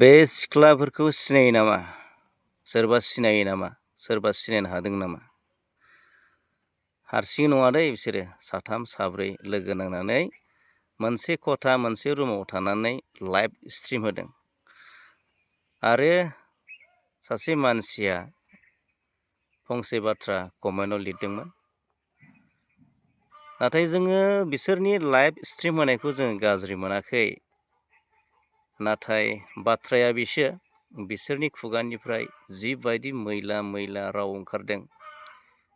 बे सिख्लाफोरखौ सिनायो नामा? सोरबा सिनायो नामा? सोरबा सिनायनो हादों नामा? हारसिं नङा दै बिसोरो साथाम साब्रै लोगो नांनानै मोनसे खथा मोनसे रुमाव थानानै लाइभ स्ट्रिम होदों। आरो सासे मानसिया फंसे बाथ्रा कमेन्टआव लिरदोंमोन। नाथाय जोङो बिसोरनि लाइभ स्ट्रिम होनायखौ जोङो गाज्रि मोनाखै। नाथाय बाथ्राया बिसोरनि खुगानिफ्राय जिबायदि मैला मैला राव ओंखारदों,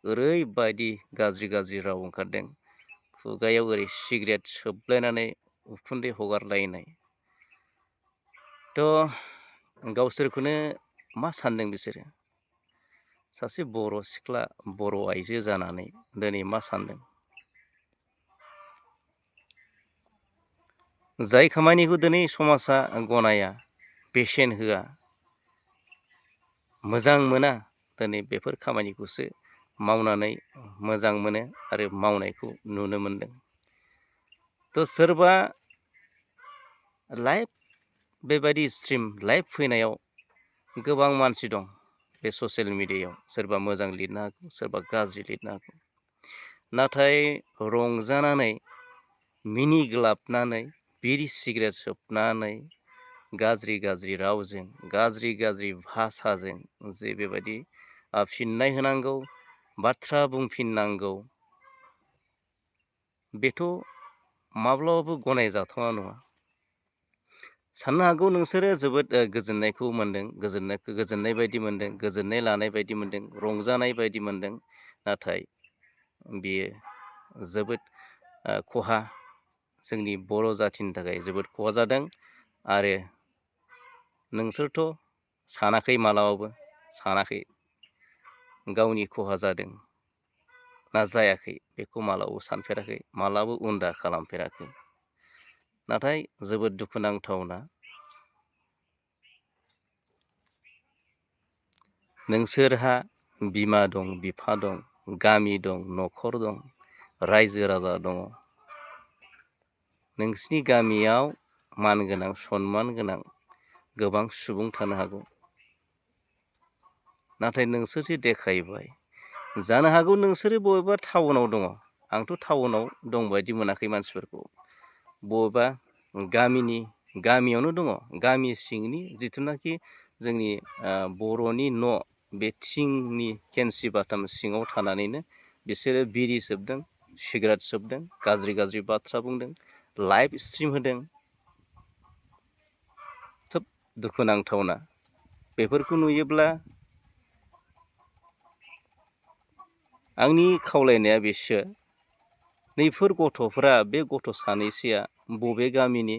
ओरैबायदि गाज्रि गाज्रि राव ओंखारदों, खुगायाव ओरै सिगारेट सोबलायनानै उखुन्दै हगारलायनाय। गावसोरखौनो मा सानदों बिसोरो? सासे बर' सिख्ला, बर' आइजो जानानै दिनै मा सानदों? जाय खामानिखौ दिनै समाजा गनाया, बेसेन होआ, मोजां मोना, दिनै बेफोर खामानिखौसो मावनानै मोजां मोनो आरो मावनायखौ नुनो मोनदों। सोरबा लाइभ बेबायदि स्ट्रिम लाइभ फैनायाव गोबां मानसि दं बे ससियेल मिडियायाव। सोरबा मोजां लिरनो हागौ, सोरबा गाज्रि लिरनो हागौ। नाथाय रंजानानै मिनिग्लाबनानै बिरि सिगारेट सोबनानै गाज्रि गाज्रि रावजों, गाज्रि गाज्रि भाषाजों जे बेबायदि फिननाय होनांगौ, बाथ्रा बुंफिननांगौ, बेथ' माब्लाबाबो गनायजाथावना नङा। साननो हागौ नोंसोरो जोबोद गोजोननायखौ मोन्दों, गोजोननाय बायदि मोन्दों, गोजोननाय लानाय बायदि मोन्दों, रंजानाय बायदि मोन्दों। नाथाय बियो जोबोद खहा, जोंनि बर' जाथिनि थाखाय जोबोद खहा जादों। आरो नोंसोरथ' सानाखै, मालाबाबो सानाखै गावनि खहा जादों ना जायाखै, बेखौ मालाबाबो सानफेराखै, मालाबाबो उनदा खालामफेराखै। नाथाय जोबोद दुखुनांथावना, नोंसोरहा बिमा दं, बिफा दं, गामि दं, न'खर दं, रायजो राजा दङ। नोंसिनि गामियाव मानगोनां, सनमान गोनां गोबां सुबुं थानो हागौ। नाथाय नोंसोरसो देखायबाय। जानो हागौ नोंसोरो बबेबा टाउनाव दङ। आंथ' टाउनाव दं बायदि मोनाखै मानसिफोरखौ। बबेबा गामियावनो दङ। गामि सिंनि जिथुनाखि जोंनि बर'नि न', बे थिंनि खेनसि बाथाम सिङाव थानानैनो बिसोरो बिरि सोबदों, सिगारेट सोबदों, गाज्रि गाज्रि बाथ्रा बुंदों, लाइभ स्ट्रिम होदों। खोब दुखुनांथावना। बेफोरखौ नुयोब्ला आंनि खावलायनाया बेसो, नैफोर गथ'फोरा, बे गथ' सानैसोआ बबे गामिनि,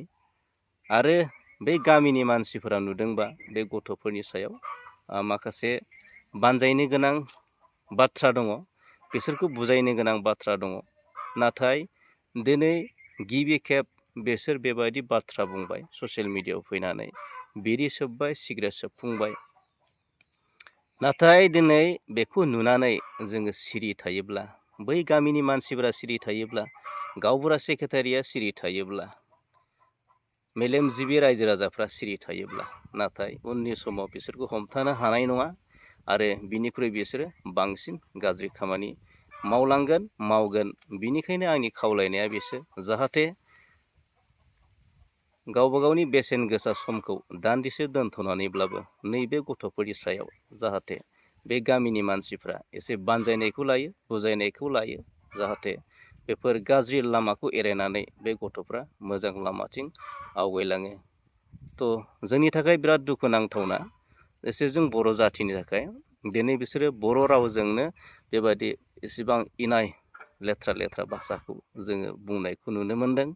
आरो बे गामिनि मानसिफोरा नुदोंबा बे गथ'फोरनि सायाव माखासे बानजायनो गोनां बाथ्रा दङ, बिसोरखौ बुजायनो गोनां बाथ्रा दङ। नाथाय दिनै गिबि खेब बिसोर बेबायदि बाथ्रा बुंबाय ससियेल मिडियायाव फैनानै, बिरि सोबबाय, सिगारेट सोबफुंबाय। नाथाय दिनै बेखौ नुनानै जोङो सिरि थायोब्ला, बै गामिनि मानसिफोरा सिरि थायोब्ला, गावबुरा सेक्रेटारिया सिरि थायोब्ला, मेलेमजिबि रायजो राजाफ्रा सिरि थायोब्ला, नाथाय उननि समाव बिसोरखौ हमथानो हानाय नङा। आरो बिनिख्रुइ बिसोरो बांसिन गाज्रि खामानि मावगोन। बिनिखायनो आंनि खावलायनाया बेसो, जाहाथे गावबा गावनि बेसेन गोसा समखौ दान्दिसे दोनथ'नानैब्लाबो नैबे गथ'फोरनि सायाव जाहाथे बे गामिनि मानसिफ्रा एसे बानजायनायखौ लायो, बुजायनायखौ लायो, जाहाथे बेफोर गाज्रि लामाखौ एरायनानै बे गथ'फ्रा मोजां लामाथिं आवगायलाङो। जोंनि थाखाय बिराद दुखुनांथावना, एसे जों बर' जाथिनि थाखाय दिनै बिसोरो बर' रावजोंनो बेबायदि एसेबां इनाय लेथ्रा लेथ्रा भाषाखौ जोङो बुंनायखौ नुनो मोनदों।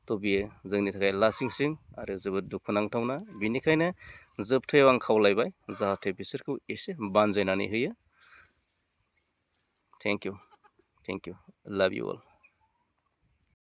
बियो जोंनि थाखाय लासिंसिं आरो जोबोद दुखुनांथावना। बिनिखायनो जोबथायाव आं खावलायबाय, जाहाथे बिसोरखौ एसे बानजायनानै होयो। थेंक इउ, लाभ इउ अल।